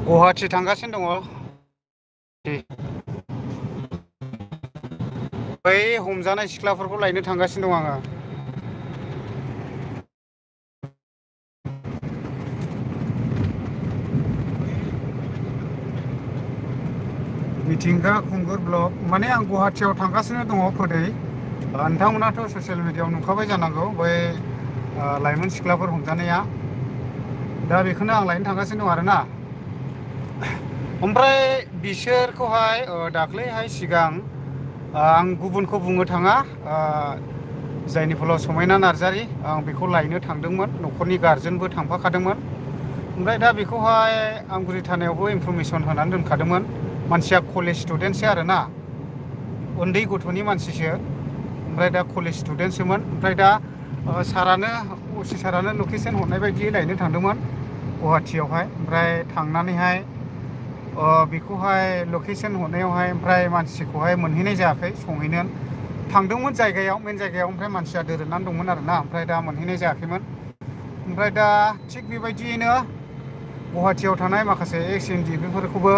गुवाहाटि थांगासिनो दङ बै हमजानाय सिख्लाफोरखौ लायनो थांगासिनो दं आङो मिथिंगा खुंगुर ब्लक माने आं गुवाहाटियाव थांगासिनो दङ फदै नोंथांमोनाथ' ससियेल मिडियायाव नुखाबाय जानांगौ बै लाइमोन सिख्लाफोर हमजानाया दा बेखौनो आं लायनो थांगासिनो दं आरोना ओमफ्राय बिसोरखौहाय दाख्लैहाय सिगां आं गुबुनखौ बुंनो थाङा जायनि फलाव समायना नार्जारि आं बेखौ लायनो थांदोंमोन न'खरनि गारजेनबो थांफाखादोंमोन ओमफ्राय दा बेखौहाय आमगुरि थानायावबो इनफरमेसन होनानै दोनखादोंमोन मानसिया कलेज स्टुडेन्टसो आरोना उन्दै गथ'नि मानसिसो ओमफ्राय दा कलेज स्टुडेन्टसोमोन ओमफ्राय दा सारानो असि सारानो लकेसन हरनाय बायदियै लायनो थांदोंमोन गुवाहाटियावहाय ओमफ्राय थांनानैहाय बेखौहाय लकेसन हरनायावहाय ओमफ्राय मानसिखौहाय मोनहैनाय जायाखै संहैनो थांदोंमोन जायगायाव मेन जायगायाव ओमफ्राय मानसिया दोरोदनानै दंमोन आरोना ओमफ्राय दा मोनहैनाय जायाखैमोन ओमफ्राय दा थिग बेबायदियैनो गुवाहाटियाव थानाय माखासे एक्स एन डि बेफोरखौबो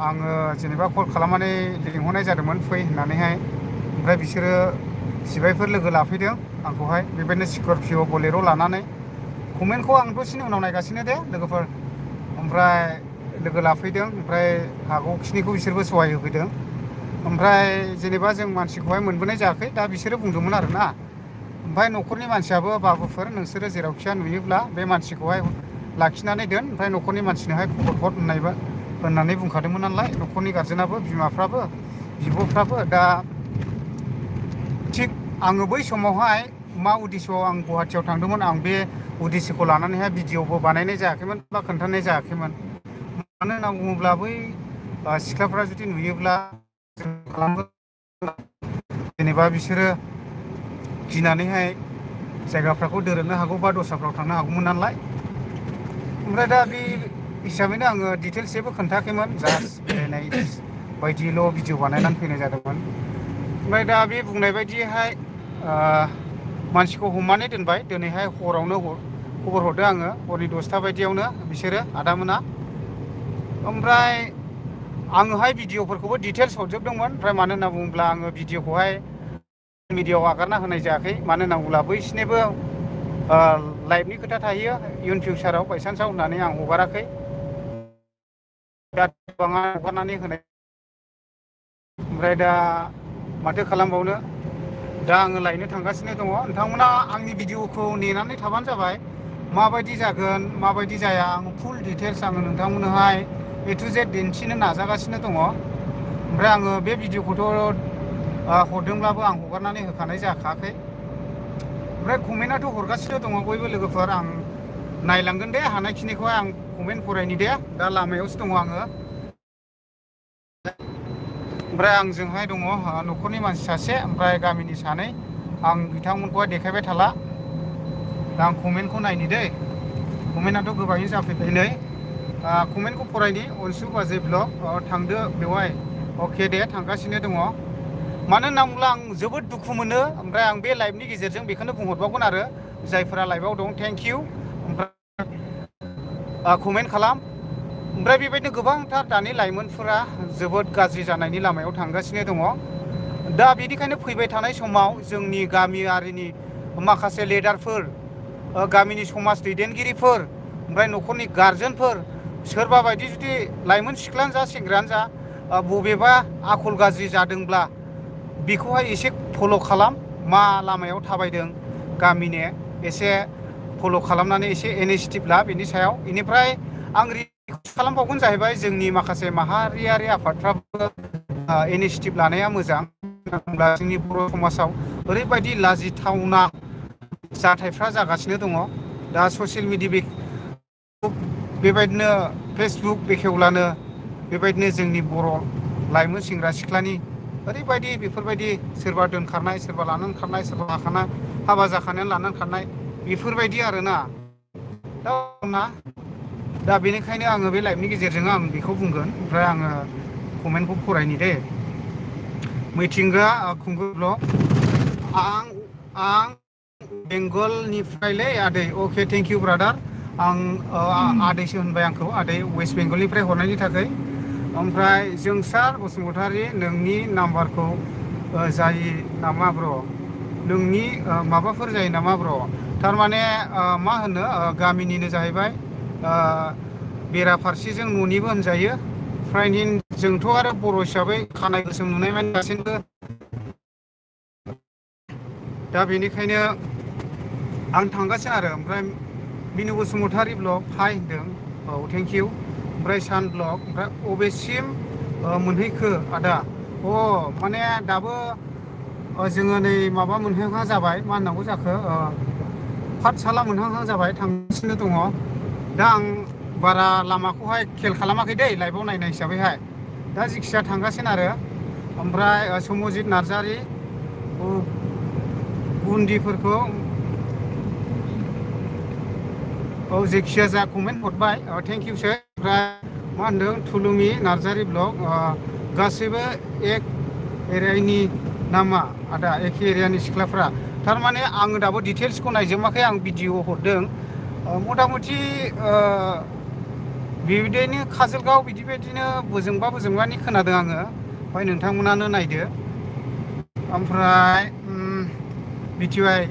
आङो जेनेबा कल खालामनानै लिंहरनाय जादोंमोन फै होननानैहाय ओमफ्राय बिसोरो सिबायफोर लोगो लाफैदों आंखौहाय बेबायदिनो स्करपिय' बलेर' लानानै कमेन्टखौ आं दसेनि उनाव नायगासिनो दे लोगोफोर ओमफ्राय लोगो लाफैदों ओमफ्राय हागौखिनिखौ बिसोरबो सहाय होफैदों ओमफ्राय जेनेबा जों मानसिखौहाय मोनबोनाय जायाखै दा बिसोरो बुंदोंमोन आरोना ओमफ्राय न'खरनि मानसियाबो बाबुफोर नोंसोरो जेरावखिया नुयोब्ला बे मानसिखौहाय लाखिनानै दोन ओमफ्राय न'खरनि मानसिनोहाय खबर हर होननानै बुंखादोंमोन नालाय न'खरनि गारजेनाबो बिमाफ्राबो बिब'फ्राबो दा थिग आङो बै समावहाय मा उद्देশ্যआव आं गुवाहाटियाव थांदोंमोन आं बे उद्देশ্যखौ लानानैहाय भिडिअबो बानायनाय जायाखैमोन बा खोन्थानाय जायाखैमोन मानो होनना बुङोब्ला बै सिख्लाफ्रा जुदि नुयोब्ला जेनेबा बिसोरो गिनानैहाय जायगाफ्राखौ दोरोदनो हागौ बा दस्राफ्राव थांनो हागौमोन नालाय ओमफ्राय दा बे हिसाबैनो आङो डिटेल्स जेबो खोन्थायाखैमोन जास्ट बेरायनाय बायदिल' भिडिअ बानायनानै फैनाय जादोंमोन ओमफ्राय दा बे बुंनाय बायदियैहाय मानसिखौ हमनानै दोनबाय दिनैहाय हरावनो खबर हरदों आङो हरनि 10था बायदियावनो बिसोरो आदामोना ओमफ्राय आङोहाय भिडिअफोरखौबो डिटेल्स हरजोबदोंमोन ओमफ्राय मानो होनना बुङोब्ला आङो भिडिअखौहाय मिडियायाव आगारना होनाय जायाखै मानो होनना बुङोब्ला बैसिनिबो लाइफनि खोथा थाहैयो इयुन फिउचाराव बायसान्सआव होननानै आं हगाराखै दा गोबाङा हगारनानै होनाय ओमफ्राय दा माथो खालामबावनो दा आङो लायनो थांगासिनो दङ नोंथांमोना आंनि भिडिअखौ नेनानै थाबानो जाबाय माबायदि जागोन माबायदि जाया आं फुल डिटेल्स आङो नोंथांमोननोहाय ए टु जेड दिन्थिनो नाजागासिनो दङ ओमफ्राय आङो बे भिडिअखौथ' हरदोंब्लाबो आं हगारनानै होखानाय जाखायाखै ओमफ्राय कमेन्टआथ' हरगासिनो दङ बयबो लोगोफोर आं नायलांगोन दे हानायखिनिखौहाय आं कमेन्ट फरायनि दे दा लामायावसो दङ आङो ओमफ्राय आंजोंहाय दङ न'खरनि मानसि सासे ओमफ्राय गामिनि सानै आं बिथांमोनखौहाय देखायबाय थाला दा आं कमेन्टखौ नायनि दै कमेन्टआथ' गोबाङै जाफैबाय नै कमेन्टखौ फरायनि अनसु बाजै ब्लग थांदो बेवहाय अके दे थांगासिनो दङ मानो होनना बुङोब्ला आं जोबोद दुखु मोनो ओमफ्राय आं बे लाइभनि गेजेरजों बेखौनो बुंहरबावगोन आरो जायफोरा लाइभआव दं थेंक इउ ओमफ्राय कमेन्ट खालाम ओमफ्राय बेबायदिनो गोबांथार दानि लाइमोनफोरा जोबोद गाज्रि जानायनि लामायाव थांगासिनो दङ दा बेनिखायनो फैबाय थानाय समाव जोंनि गामियारिनि माखासे लिडारफोर गामिनि समाज दैदेनगिरिफोर ओमफ्राय न'खरनि गारजेनफोर सोरबा बायदि जुदि लाइमोन सिख्लायानो जा सेंग्रायानो जा बबेबा आखल गाज्रि जादोंब्ला बेखौहाय एसे फल' खालाम मा लामायाव थाबायदों गामिनि एसे फल' खालामनानै एसे इनिसियेटिभ ला बेनि सायाव बेनिफ्राय आं रिक्वेस्ट खालामबावगोन जाहैबाय जोंनि माखासे माहारियारि आफादफ्राबो इनिसियेटिभ लानाया मोजां होनब्ला जोंनि बर' समाजाव ओरैबायदि लाजिथावना जाथायफ्रा जागासिनो दङ दा ससियेल मिडिया बेबायदिनो फेसबुक बेखेवब्लानो बेबायदिनो जोंनि बर' लाइमोन सेंग्रा सिख्लानि ओरैबायदि बेफोरबायदि सोरबा दोनखारनाय सोरबा लानानै खारनाय सोरबा लाखानाय हाबा जाखानायानो लानानै खारनाय बेफोरबायदि आरोना दा बेनिखायनो आङो बे लाइभनि गेजेरजों आं बेखौ बुंगोन ओमफ्राय आङो कमेन्टखौ फरायनि दे मिथिंगा खुंगुर ब्लग आं बेंगलनिफ्रायलै आदै अके थेंक इउ ब्रादार आं आदैसो होनबाय आंखौ आदै वेस्ट बेंगलनिफ्राय हरनायनि थाखाय। ओमफ्राय जोंसार बसुमतारी नोंनि नाम्बारखौ जायो नामा ब्र' नोंनि माबाफोर जायो नामा ब्र' थारमाने मा होनो गामिनिनो जाहैबाय बेराफारसेजों न'निबो होनजायो फ्रायनि जोंथ' आरो बर' हिसाबै खानाय गोसोम नुनाय माने दासिमबो दा बेनिखायनो आं थांगासिनो आरो ओमफ्राय बिनु बसुमतारी ब्लग हाय होनदों औ थेंक इउ ओमफ्राय सान ब्लग ओमफ्राय अबेसिम मोनहैखो आदा माने दाबो जोङो नै माबा मोनहांहां जाबाय मा होननांगौ जाखो पाठसाला मोनहांहां जाबाय थांगासिनो दङ दा आं बारा लामाखौहाय खेल खालामाखै दै लाइभआव नायनाय हिसाबैहाय दा जिखिजाया थांगासिनो आरो ओमफ्राय समजित नार्जारि बुन्दिफोरखौ औ जेखिया जा कमेन्ट हरबाय थेंक इउ सै ओमफ्राय मा होनदों थुलुमि नार्जारि ब्लग गासैबो एक एरियानि नामा आदा एखे एरियानि सिख्लाफ्रा थारमाने आङो दाबो डिटेल्सखौ नायजोबाखै आं भिडिअ हरदों मथा मथि बेबायदिनो काजलगाव बिदिबायदिनो बोजोंबानि खोनादों आङो ओमफ्राय नोंथांमोनानो नायदो ओमफ्राय बिटिआइ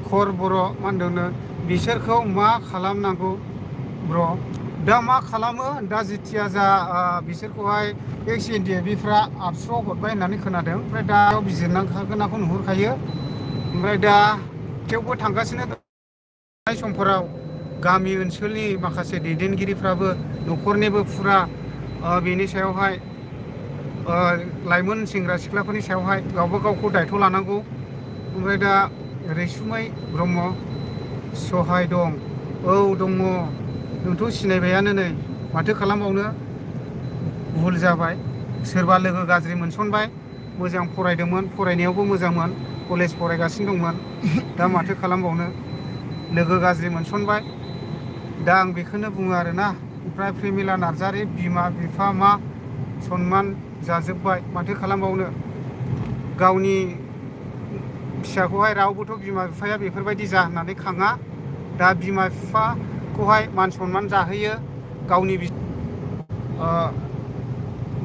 खर बर' मा होनदोंनो बिसोरखौ मा खालामनांगौ ब्र' दा मा खालामो दा जेथिया जा बिसोरखौहाय एक्स एनडिएफबिफ्रा आबसुआव हरबाय होननानै खोनादों ओमफ्राय दा बिजिरनांखागोनखौ नुहुरखायो ओमफ्राय दा थेवबो थांगासिनो दं समफोराव गामि ओनसोलनि माखासे दैदेनगिरिफ्राबो न'खरनिबो फुरा बेनि सायावहाय लाइमोन सेंग्रा सिख्लाफोरनि सायावहाय गावबा गावखौ दायथ' लानांगौ ओमफ्राय दा रैसुमै ब्रह्म सहाय दं औ दङ नोंथ' सिनायबायानो नै माथो खालामबावनो भुल जाबाय सोरबा लोगो गाज्रि मोनसनबाय मोजां फरायदोंमोन फरायनायावबो मोजांमोन कलेज फरायगासिनो दंमोन दा माथो खालामबावनो लोगो गाज्रि मोनसनबाय दा आं बेखौनो बुङो आरोना ओमफ्राय प्रेमिला नार्जारि बिमा बिफा मा सनमान जाजोब्बाय माथो खालामबावनो गावनि फिसाखौहाय रावबोथ' बिमा बिफाया बेफोरबायदि जा होननानै खाङा दा बिमा बिफाखौहाय मान सनमान जाहोयो गावनि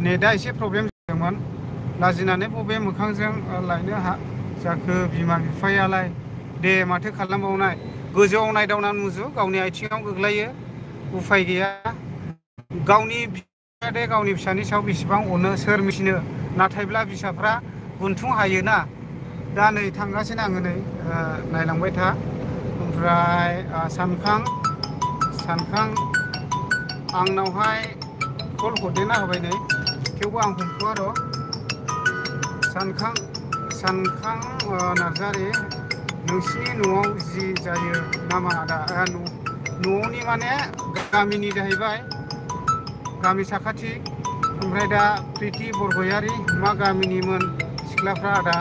नेटआ एसे प्रब्लेम जादोंमोन लाजिनानै बबे मोखांजों लायनो जाखो बिमा बिफायालाय दे माथो खालामबावनाय गोजौआव नायदावना नुजु गावनि आथिङाव गोग्लैयो उफाय गैया गावनि बिफाया दे गावनि फिसानि सायाव बेसेबां अनो सोर मिथिनो नाथायब्ला फिसाफ्रा गुन्थुं हायोना दा नै थांगासिनो आङो नै नायलांबाय था ओमफ्राय सानखां आंनावहाय कल हरदेरना होबाय नै थेवबो आं हमथ'आ र' सानखां नार्जारि नोंसिनि न'आव जि जायो नामा आदा न'नि माने गामिनि जाहैबाय गामि साखाथि ओमफ्राय दा प्रिति बरगयारि मा गामिनिमोन सिख्लाफ्रा आदा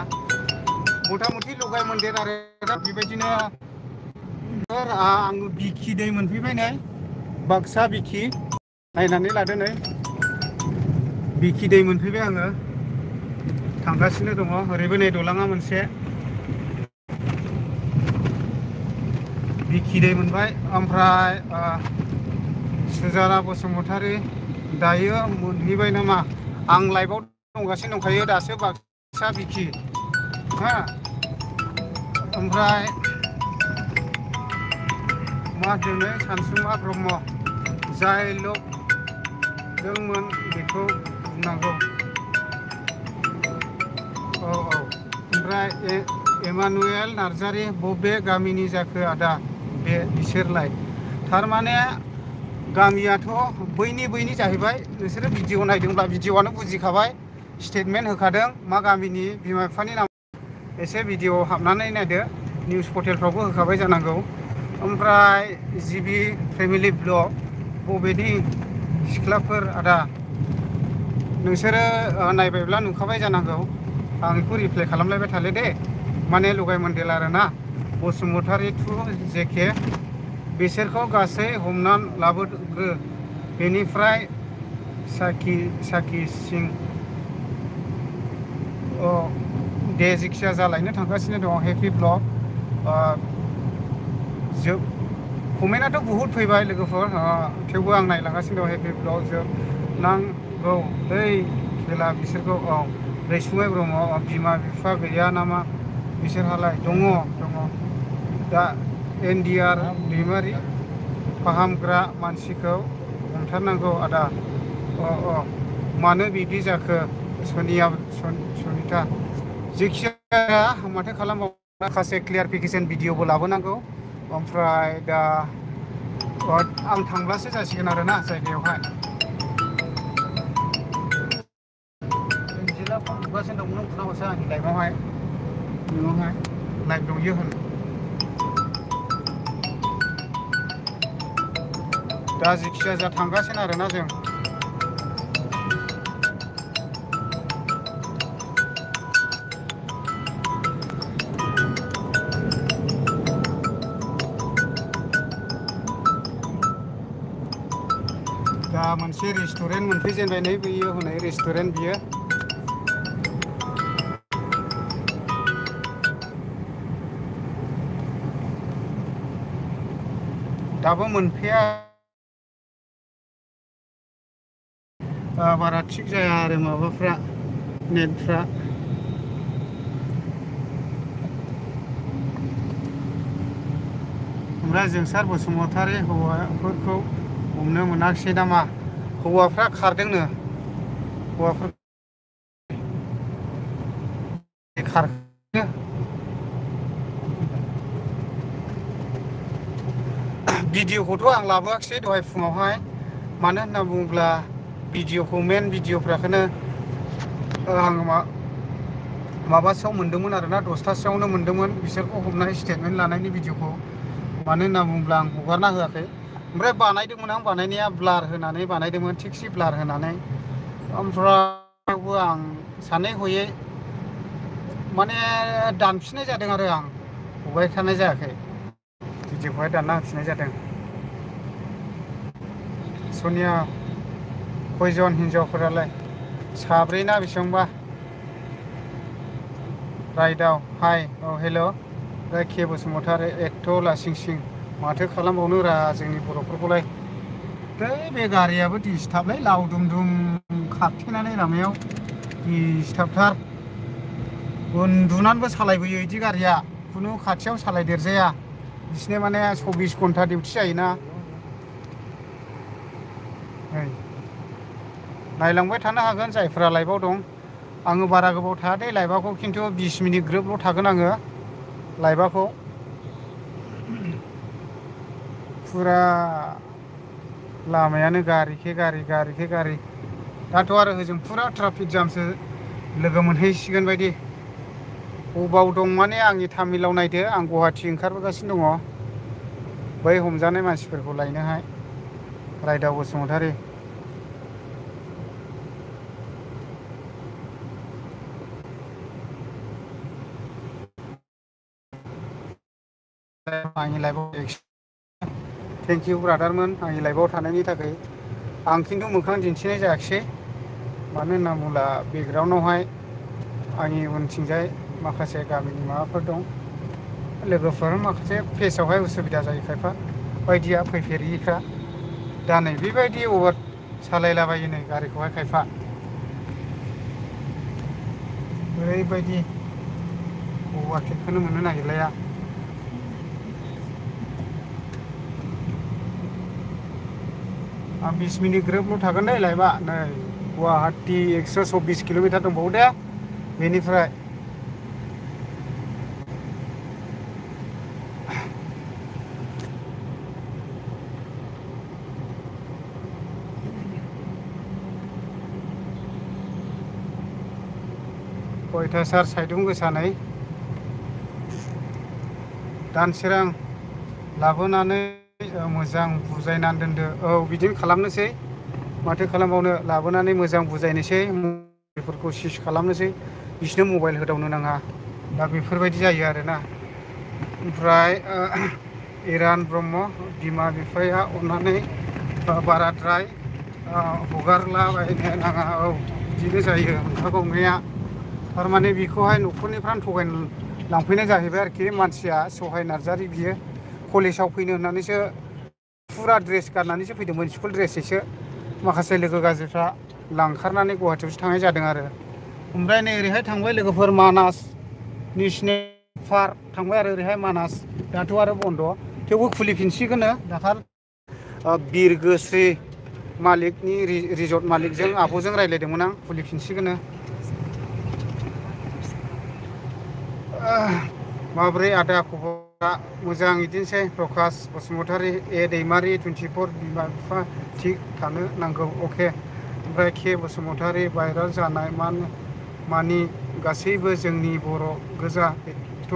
मथा मथि लगाय मोनदेर आरो दा बेबायदिनो आङो बिखि दै मोनफैबाय नै बाक्सा बिखि नायनानै लादो नै बिखि दै मोनफैबाय आङो थांगासिनो दङ ओरैबो नै दलाङा मोनसे बिखि दै मोनबाय ओमफ्राय सुजाना बसुमतारी दायो मोनहैबाय नामा आं लाइभआव दंगासिनो दंखायो दासो बाक्सा बिखि हा ओमफ्राय मा होनो सानसुमा ब्रह्म जाय लबदोंमोन बेखौ बुंनांगौ औ ओमफ्राय एमानुएल नार्जारि बबे गामिनि जाखो आदा बे बिसोरलाय थारमाने गामियाथ' बैनि जाहैबाय नोंसोरो भिडिअ नायदोंब्ला भिडिअआनो बुजिखाबाय स्टेटमेन्ट होखादों मा गामिनि बिमा बिफानि नाम एसे भिडिअ हाबनानै नायदो निउस पर्टेलफ्रावबो होखाबाय जानांगौ ओमफ्राय जिबि फेमिलि ब्लग बबेनि सिख्लाफोर आदा नोंसोरो नायबायब्ला नुखाबाय जानांगौ आं बेखौ रिप्लाइ खालामलायबाय थाले दे माने लगाय मोन्देर आरोना बसुमतारी टु जेके बिसोरखौ गासै हमनानै लाबोग्रो बेनिफ्राय साखि सिं दे जिखिया जालायनो थांगासिनो दं हेपि ब्लग कमेन्टआथ' बुहुद फैबाय लोगोफोर थेवबो आं नायलांगासिनो दं हेपि ब्लगजों नांगौ दै खेला बिसोरखौ रैसुमै ब्रह्म बिमा बिफा गैया नामा बिसोरहालाय दङ दा एनडिआर दैमारि फाहामग्रा मानसिखौ हमथारनांगौ आदा मानो बिदि जाखो सनिता जेखिजाया माथो खालामबावो माखासे क्लियारिफिकेसन भिडिअबो लाबोनांगौ ओमफ्राय दा आं थांब्लासो जासिगोन आरोना जायगायावहाय जिल्ला फन बुगासिनो दंमोन बुना हरसै आंनि लाइफआवहाय नोंनावहाय लाइफ दंयो होन दा जेखिजाया थांगासिनो आरोना जों दा मोनसे रेस्टुरेन्ट मोनफैजेनबाय नै बेयो हनै रेस्टुरेन्ट बियो दाबो मोनफैया बारा थिग जाया आरो माबाफ्रा नेटफ्रा ओमफ्राय जोंसार बसुमतारी हौवाफोरखौ हमनो मोनाखिसै नामा हौवाफ्रा खारदोंनो हौवाफोर खारदों भिडिअखौथ' आं लाबोआखिसै दहाय फुङावहाय मानो होनना बुङोब्ला भिडिअखौ मेन भिडिअफ्राखौनो आङो माबासोआव मोन्दोंमोन आरोना 10थासोआवनो मोन्दोंमोन बिसोरखौ हमनाय स्टेटमेन्ट लानायनि भिडिअखौ मानो होनना बुङोब्ला आं हगारना होआखै ओमफ्राय बानायदोंमोन आं बानायनाया ब्लार होनानै बानायदोंमोन थिगसे ब्लार होनानै ओमफ्राय आं सानै हयै माने दानफिननाय जादों आरो आं हगारबाय थानाय जायाखै भिडिअखौहाय दानना होफिननाय जादों सनिया खयजन हिन्जावफोरालाय साब्रैना बेसेबांबा राइडआव हाय हेल' के बसुमतारी एथ' लासिंसिं माथो खालामबावनो रा जोंनि बर'फोरखौलाय बे गारियाबो डिस्टार्बलै लावदुम दुम खारथेनानै लामायाव डिस्टार्बथार उन्दुनानैबो सालायबोयो बिदि गारिया खुनु खाथियाव सालायदेरजाया बिसोरनो माने 24 घन्टा डिउटि जायोना नायलांबाय थानो हागोन जायफोरा लाइभआव दं आङो बारा गोबाव थायादै लाइभआखौ खिन्थु 20 मिनिट ग्रोबल' थागोन आङो लाइभआखौ फुरा लामायानो गारिखे गारि दाथ' आरो होजों फुरा ट्राफिक जामसो लोगो मोनहैसिगोन बायदि बबाव दं माने आंनि तामिलाव नायदो आं गुवाहाटि ओंखारबोगासिनो दङ बै हमजानाय मानसिफोरखौ लायनोहाय राइदाव बसुमतारी आंनि लाइभआव थेंक इउ ब्रादारमोन आंनि लाइभआव थानायनि थाखाय आं खिन्थु मोखां दिन्थिनाय जायाखिसै मानो होनना बुङोब्ला बेकग्राउन्डआवहाय आंनि उनथिंजाय माखासे गामिनि माबाफोर दं लोगोफोर माखासे फेसआवहाय उसुबिदा जायो खायफा बायदिया फैफेरिफ्रा दा नै बेबायदि अभार सालायलाबायो नै गारिखौहाय खायफा ओरैबायदि अभारटेकखौनो मोननो नागिरलाया आं 20 मिनिट ग्रोबल' थागोन दे लाइभआ नै गुवाहाटि 124 किल'मिटार दंबावो दे बेनिफ्राय अयथासार साइदुं गोसा नै दानसोरां लाबोनानै मोजां बुजायनानै दोनदो बिदिनो खालामनोसै माथो खालामबावनो लाबोनानै मोजां बुजायनोसै मबाइलफोरखौ सिज खालामनोसै बिसोरनो मबाइल होदावनो नाङा दा बेफोरबायदि जायो आरोना ओमफ्राय इरान ब्रह्म बिमा बिफाया अननानै बाराद्राय हगारलाबायनो नाङा बिदिनो जायो ओंखार गंनाया थारमाने बेखौहाय न'खरनिफ्रानो थगायना लांफैनाय जाहैबाय आरोखि मानसिया सहाय नार्जारि बियो कलेजाव फैनो होननानैसो फुरा ड्रेस गाननानैसो फैदोंमोन स्कुल ड्रेसैसो माखासे लोगो गाज्रिफ्रा लांखारनानै गुवाहाटियावसो थांनाय जादों आरो ओमफ्राय नै ओरैहाय थांबाय लोगोफोर मानास नेसनेल पार्क थांबाय आरो ओरैहाय मानास दाथ' आरो बन्द' थेवबो खुलिफिनसिगोननो दाखाल बिरगोस्रि मालिकनि रिजर्ट मालिकजों आब'जों रायज्लायदोंमोन आं खुलिफिनसिगोननो माब्रै आदा खबरा मोजां बिदिनोसै प्रकाश बसुमतारी ए दैमारि 24 बिमा बिफा थिग थानो नांगौ अके ओमफ्राय के बसुमतारी भाइराल जानाय मानि गासैबो जोंनि बर' गोजा एथ'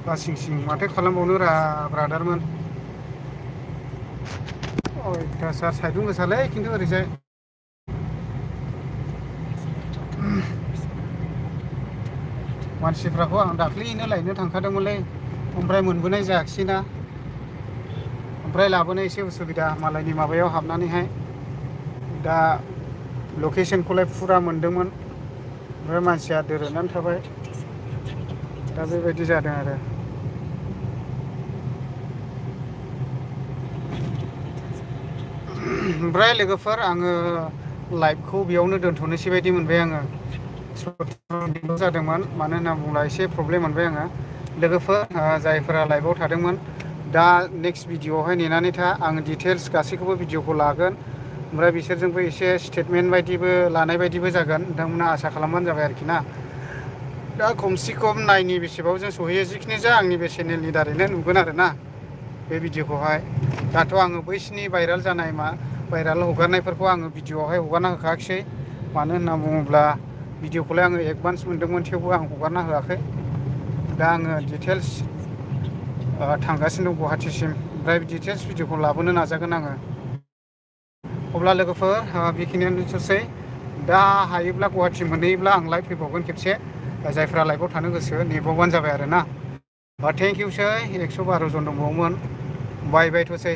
लासिं सिं माथो खालामबावनो रा ब्रादारमोन अयथासार साइदुं गोसालै खिन्थु ओरैजाय मानसिफ्राखौ आं दाख्लैनो लायनो थांखादोंमोनलै ओमफ्राय मोनबोनाय जायाखिसैना ओमफ्राय लाबोनो एसे उसुबिदा मालायनि माबायाव हाबनानैहाय दा लकेसनखौलाय फुरा मोनदोंमोन ओमफ्राय मानसिया दोरोदनानै थाबाय दा बेबायदि जादों आरो ओमफ्राय लोगोफोर आङो लाइभखौ बेयावनो दोनथ'नोसै बायदि मोनबाय आङो जादोंमोन मानो होनना बुङोब्ला एसे प्रब्लेम मोनबाय आङो लोगोफोर जायफोरा लाइभआव थादोंमोन दा नेक्स्ट भिडिअआवहाय नेनानै था आं डिटेल्स गासैखौबो भिडिअखौ लागोन ओमफ्राय बिसोरजोंबो एसे स्टेटमेन्ट बायदिबो लानाय बायदिबो जागोन नोंथांमोना आसा खालामबानो जाबाय आरोखि ना दा खमसे खम नायनि बेसेबाव जों सहैयो जिखिनि जा आंनि बे चेनेलनि दारैनो नुगोन आरो ना बे भिडिअखौहाय दाथ' आङो बैसिनि भाइराल जानाय भाइराल हगारनायफोरखौ आङो भिडिअआवहाय हगारना होखायाखिसै मानो होनना बुङोब्ला भिडिअखौलाय आङो एडभान्स मोनदोंमोन थेवबो आं हगारना होआखै दा आङो डिटेल्स थांगासिनो दं गुवाहाटिसिम ओमफ्राय डिटेल्स भिडिअखौ लाबोनो नाजागोन आङो अब्ला लोगोफोर बेखिनियानोसै दा हायोब्ला गुवाहाटि मोनहैयोब्ला आं लाइभ फैबावगोन खेबसे जायफ्रा लाइभआव थानो गोसो नेबावबानो जाबाय आरो ना थेंक इउसै 112 जन दंबावोमोन बाय बायथ'सै